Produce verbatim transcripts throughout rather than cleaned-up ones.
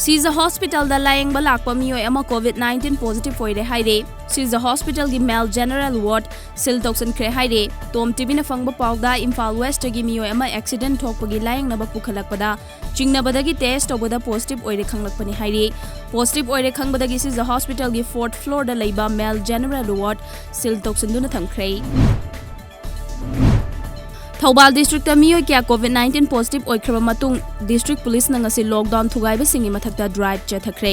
ꯁꯤꯖ ꯍꯣꯁꯄꯤꯇꯥꯜꯗ ꯂꯥꯌꯦꯡꯕ ꯂꯥꯛꯄ ꯃꯤꯑꯣꯏ ꯑꯃ COVID nineteen positive ꯑꯣꯏꯔꯦ ꯍꯥꯏꯔꯦ꯫ ꯁꯤꯖ ꯍꯣꯁꯄꯤꯇꯥꯜꯒꯤ ꯃꯦꯜ ꯖꯦꯅꯔꯦꯜ ꯋꯥꯔꯗ ꯁꯤꯜ ꯇꯧꯁꯤꯟꯈ꯭ꯔꯦ ꯍꯥꯏꯔꯦ꯫ ꯇꯣꯝ ꯇꯤꯚꯤꯅ ꯐꯪꯕ ꯄꯥꯎꯗ ꯏꯝꯐꯥꯜ ꯋꯦꯁꯇꯒꯤ ꯃꯤꯑꯣꯏ ꯑꯃ ꯑꯦꯛꯁꯤꯗꯦꯟ ꯊꯣꯛꯄꯒꯤ ꯂꯥꯌꯦꯡꯅꯕ ꯄꯨꯈꯠꯂꯛꯄꯗ ꯆꯤꯡꯅꯕꯗꯒꯤ ꯇꯦꯁ ꯇꯧꯕꯗ ꯄꯣꯖꯤꯇꯤꯚ ꯑꯣꯏꯔꯦ ꯈꯪꯂꯛꯄꯅꯤ ꯍꯥꯏꯔꯤ꯫ ꯄꯣꯖꯤꯇꯤꯚ ꯑꯣꯏꯔꯦ ꯈꯪꯕꯗꯒꯤ ꯁꯤꯖ ꯍꯣꯁꯄꯤꯇꯥꯜꯒꯤ ꯐꯣꯔꯠ ꯐ꯭ꯂꯣꯔꯗ ꯂꯩꯕ ꯃꯦꯜ ꯖꯦꯅꯔꯦꯜ ꯋꯥꯔꯗ ꯁꯤꯜ ꯇꯧꯁꯤꯟꯗꯨꯅ ꯊꯝꯈ꯭ꯔꯦ꯫ ꯊꯧꯕꯥꯜ ꯗꯤꯁꯇ꯭ꯔꯤꯛꯇ ꯃꯤꯑꯣꯏ ꯀꯌꯥ COVID nineteen positive ꯑꯣꯏꯈ꯭ꯔꯕ ꯃꯇꯨꯡ ꯗꯤꯁꯇ꯭ꯔꯤꯛ ꯄꯨꯂꯤꯁꯅ ꯉꯁꯤ ꯂꯣꯛꯗꯥꯎꯟ ꯊꯨꯒꯥꯏꯕꯁꯤꯡꯒꯤ ꯃꯊꯛꯇ ꯗ꯭ꯔꯥꯏꯚ ꯆꯠꯊꯈ꯭ꯔꯦ꯫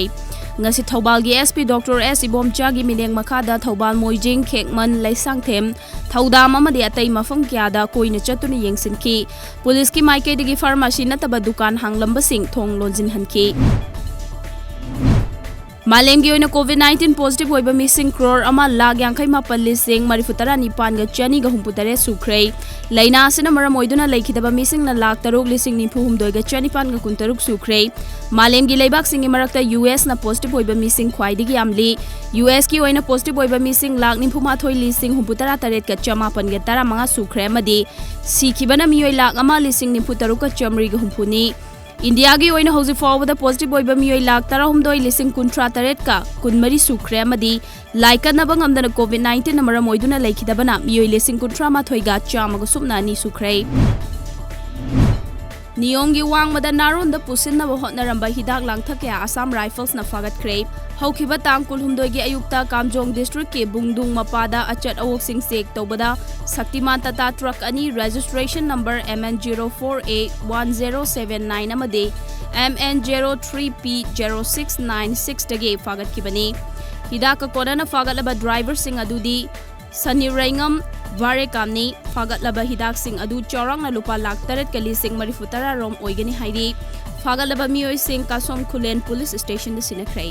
ꯉꯁꯤ ꯊꯧꯕꯥꯜꯒꯤ SP Doctor S ꯏꯕꯣꯝꯆꯥꯒꯤ ꯃꯤꯠꯌꯦꯡ ꯃꯈꯥꯗ ꯊꯧꯕꯥꯜ ꯃꯣꯏꯖꯤꯡ, ꯈꯦꯛꯃꯟ, ꯂꯩꯁꯥꯡꯊꯦꯝ, ꯊꯧꯗꯥꯝ ꯑꯃꯗꯤ ꯑꯇꯩ ꯃꯐꯝ ꯀꯌꯥꯗ ꯀꯣꯏꯅ ꯆꯠꯇꯨꯅ ꯌꯦꯡꯁꯤꯟꯈꯤ꯫ ꯄꯨꯂꯤꯁꯀꯤ ꯃꯥꯏꯀꯩꯗꯒꯤ ꯐꯥꯔꯃꯥꯁꯤ ꯅꯠꯇꯕ ꯗꯨꯀꯥꯟ ꯍꯥꯡꯂꯝꯕꯁꯤꯡ ꯊꯣꯡ ꯂꯣꯟꯁꯤꯟꯍꯟꯈꯤ꯫ ꯃꯥꯂꯦꯝꯒꯤ ꯑꯣꯏꯅ COVID nineteen positive ꯑꯣꯏꯕ ꯃꯤꯁꯤꯡ ꯀ꯭ꯔꯣꯔ ꯑꯃ ꯂꯥꯈ ꯌꯥꯡꯈꯩ ꯃꯥꯄꯟ ꯂꯤꯁꯤꯡ ꯃꯔꯤꯐꯨ ꯇꯔꯥ ꯅꯤꯄꯥꯟꯒ ꯆꯅꯤꯒ ꯍꯨꯝꯐꯨ ꯇꯔꯦꯠ ꯁꯨꯈ꯭ꯔꯦ꯫ ꯂꯥꯏꯅꯥ ꯑꯁꯤꯅ ꯃꯔꯝ ꯑꯣꯏꯗꯨꯅ ꯂꯩꯈꯤꯗꯕ ꯃꯤꯁꯤꯡꯅ ꯂꯥꯈ ꯇꯔꯨꯛ ꯂꯤꯁꯤꯡ ꯅꯤꯐꯨ ꯍꯨꯝꯗꯣꯏꯒ ꯆꯅꯤꯄꯥꯟꯒ ꯀꯨꯟꯇꯔꯨꯛ ꯁꯨꯈ꯭ꯔꯦ꯫ ꯃꯥꯂꯦꯝꯒꯤ ꯂꯩꯕꯥꯛꯁꯤꯡꯒꯤ ꯃꯔꯛꯇ USꯅ positive ꯑꯣꯏꯕ ꯃꯤꯁꯤꯡ ꯈ꯭ꯋꯥꯏꯗꯒꯤ ꯌꯥꯝꯂꯤ꯫ USꯀꯤ ꯑꯣꯏꯅ positive ꯑꯣꯏꯕ ꯃꯤꯁꯤꯡ ꯂꯥꯈ ꯅꯤꯐꯨ ꯃꯥꯊꯣꯏ ꯂꯤꯁꯤꯡ ꯍꯨꯝꯐꯨ ꯇꯔꯥ ꯇꯔꯦꯠꯀ ꯆꯃꯥꯄꯟꯒ ꯇꯔꯥꯃꯉꯥ ꯁꯨꯈ꯭ꯔꯦ ꯑꯃꯗꯤ ꯁꯤꯈꯤꯕꯅ ꯃꯤꯑꯣꯏ ꯂꯥꯈ ꯑꯃ ꯂꯤꯁꯤꯡ ꯅꯤꯐꯨ ꯇꯔꯨꯛꯀ ꯆꯥꯃꯔꯤꯒ ꯍꯨꯝꯐꯨꯅꯤ꯫ ꯏꯟꯗꯤꯌꯥꯒꯤ ꯑꯣꯏꯅ ꯍꯧꯖꯤꯛ ꯐꯥꯎꯕꯗ positive ꯑꯣꯏꯕ ꯃꯤꯑꯣꯏ ꯂꯥꯈ ꯇꯔꯥꯍꯨꯝꯗꯣꯏ ꯂꯤꯁꯤꯡ ꯀꯨꯟꯊ꯭ꯔꯥ ꯇꯔꯦꯠꯀ ꯀꯨꯟꯃꯔꯤ ꯁꯨꯈ꯭ꯔꯦ ꯑꯃꯗꯤ ꯂꯥꯏꯀꯠꯅꯕ ꯉꯝꯗꯅ COVID nineteenꯅ ꯃꯔꯝ ꯑꯣꯏꯗꯨꯅ ꯂꯩꯈꯤꯗꯕꯅ ꯃꯤꯑꯣꯏ ꯂꯤꯁꯤꯡ ꯀꯨꯟꯊ꯭ꯔꯥ ꯃꯥꯊꯣꯏꯒ ꯆꯥꯝꯃꯒ ꯁꯨꯞꯅ ꯑꯅꯤ ꯁꯨꯈ꯭ꯔꯦ꯫ ꯅꯤꯌꯣꯝꯒꯤ ꯋꯥꯡꯃꯗ ꯅꯥꯔꯣꯟꯗ ꯄꯨꯁꯤꯟꯅꯕ ꯍꯣꯠꯅꯔꯝꯕ ꯍꯤꯗꯥꯛ ꯂꯥꯡꯊꯛ ꯀꯌꯥ ꯑꯁꯥꯝ ꯔꯥꯏꯐꯜꯁꯅ ꯐꯥꯒꯠꯈ꯭ꯔꯦ꯫ ꯍꯧꯈꯤꯕ ꯇꯥꯡ ꯀꯨꯟꯍꯨꯝꯗꯣꯏꯒꯤ ꯑꯌꯨꯛꯇ ꯀꯥꯝꯖꯣꯡ ꯗꯤꯁꯇ꯭ꯔꯤꯛꯀꯤ ꯕꯨꯡꯗꯨꯡ ꯃꯄꯥꯗ ꯑꯆꯠ ꯑꯋꯣꯛꯁꯤꯡ ꯆꯦꯛ ꯇꯧꯕꯗ ꯁꯛꯇꯤꯃꯥꯟ ꯇꯥꯇꯥ ꯇ꯭ꯔꯛ ꯑꯅꯤ, registration number MN zero four A one zero seven nine ꯑꯃꯗꯤ MN zero three P zero six nine sixꯇꯒꯤ ꯐꯥꯒꯠꯈꯤꯕꯅꯤ꯫ ꯍꯤꯗꯥꯛꯀ ꯀꯣꯟꯅꯅ ꯐꯥꯒꯠꯂꯕ ꯗ꯭ꯔꯥꯏꯚꯔꯁꯤꯡ ꯑꯗꯨꯗꯤ ꯁꯅꯤꯔꯩꯉꯝ ꯚꯥꯔꯦꯀꯥꯝꯅꯤ꯫ ꯐꯥꯒꯠꯂꯕ ꯍꯤꯗꯥꯛꯁꯤꯡ ꯑꯗꯨ ꯆꯥꯎꯔꯥꯛꯅ ꯂꯨꯄꯥ ꯂꯥꯈ ꯇꯔꯦꯠꯀ ꯂꯤꯁꯤꯡ ꯃꯔꯤꯐꯨ ꯇꯔꯥ ꯔꯣꯝ ꯑꯣꯏꯒꯅꯤ ꯍꯥꯏꯔꯤ꯫ ꯐꯥꯒꯠꯂꯕ ꯃꯤꯑꯣꯏꯁꯤꯡ ꯀꯥꯁꯣꯝ ꯈꯨꯂꯦꯟ ꯄꯨꯂꯤꯁ ꯁ꯭ꯇꯦꯁꯟꯗ ꯁꯤꯟꯅꯈ꯭ꯔꯦ꯫